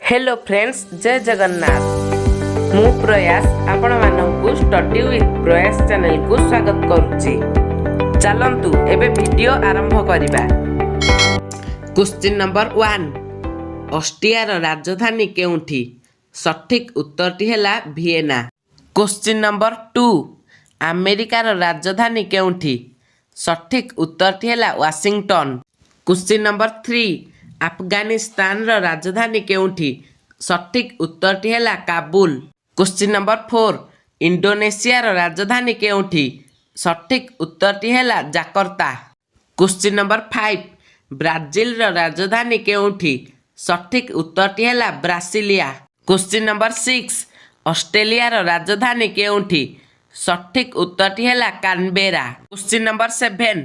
Hello friends, ଜୟ ଜଗନ୍ନାଥ। ମୁଁ ପ୍ରୟାସ ଆପଣମାନଙ୍କୁ ଷ୍ଟଡି ୱିଥ୍ ପ୍ରୟାସ ଚ୍ୟାନେଲକୁ ସ୍ୱାଗତ କରୁଛି। ଚାଲନ୍ତୁ, ଏବେ ଭିଡ଼ିଓ ଆରମ୍ଭ କରିବା। କ୍ୱେଶ୍ଚିନ୍ ନମ୍ବର 1, ଅଷ୍ଟ୍ରିଆର ରାଜଧାନୀ କେଉଁଠି? ସଠିକ୍ ଉତ୍ତରଟି ହେଲା ଭିଏନା। କ୍ୱେଶ୍ଚିନ୍ ନମ୍ବର 2, ଆମେରିକାର ରାଜଧାନୀ କେଉଁଠି? ସଠିକ୍ ଉତ୍ତରଟି ହେଲା ୱାଶିଂଟନ। କ୍ୱେଶ୍ଚିନ୍ ନମ୍ବର 3, ଆଫଗାନିସ୍ତାନର ରାଜଧାନୀ କେଉଁଠି? ସଠିକ୍ ଉତ୍ତରଟି ହେଲା କାବୁଲ। କ୍ୱେଶ୍ଚିନ୍ ନମ୍ବର 4, ଇଣ୍ଡୋନେସିଆର ରାଜଧାନୀ କେଉଁଠି? ସଠିକ୍ ଉତ୍ତରଟି ହେଲା ଜାକର୍ତ୍ତା। କ୍ୱେଶ୍ଚିନ୍ ନମ୍ବର 5, ବ୍ରାଜିଲର ରାଜଧାନୀ କେଉଁଠି? ସଠିକ୍ ଉତ୍ତରଟି ହେଲା ବ୍ରାସିଲିଆ। କ୍ୱେଶ୍ଚିନ୍ ନମ୍ବର 6, ଅଷ୍ଟ୍ରେଲିଆର ରାଜଧାନୀ କେଉଁଠି? ସଠିକ୍ ଉତ୍ତରଟି ହେଲା କାନବେରା। କ୍ୱେଶ୍ଚିନ୍ ନମ୍ବର 7,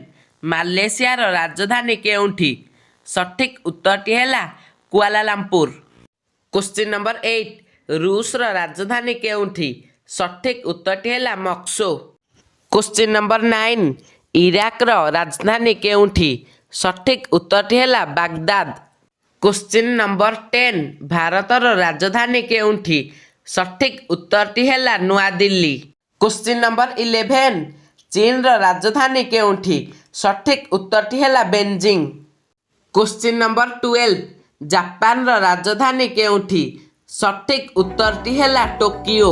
ମାଲେସିଆର ରାଜଧାନୀ କେଉଁଠି? ସଠିକ୍ ଉତ୍ତରଟି ହେଲା କୁଆଲାଲାମ୍ପୁର। କ୍ୱେଶ୍ଚିନ୍ ନମ୍ବର 8, ରୁଷର ରାଜଧାନୀ କେଉଁଠି? ସଠିକ୍ ଉତ୍ତରଟି ହେଲା ମସ୍କୋ। କ୍ୱେଶ୍ଚିନ୍ ନମ୍ବର 9, ଇରାକର ରାଜଧାନୀ କେଉଁଠି? ସଠିକ୍ ଉତ୍ତରଟି ହେଲା ବାଗଦାଦ। କ୍ୱେଶ୍ଚିନ୍ ନମ୍ବର 10, ଭାରତର ରାଜଧାନୀ କେଉଁଠି? ସଠିକ୍ ଉତ୍ତରଟି ହେଲା ନୂଆଦିଲ୍ଲୀ। କ୍ୱେଶ୍ଚିନ୍ ନମ୍ବର 11, ଚୀନର ରାଜଧାନୀ କେଉଁଠି? ସଠିକ୍ ଉତ୍ତରଟି ହେଲା ବେଜିଂ। କ୍ୱେଶ୍ଚିନ୍ ନମ୍ବର 12, ଜାପାନର ରାଜଧାନୀ କେଉଁଠି? ସଠିକ୍ ଉତ୍ତରଟି ହେଲା ଟୋକିଓ।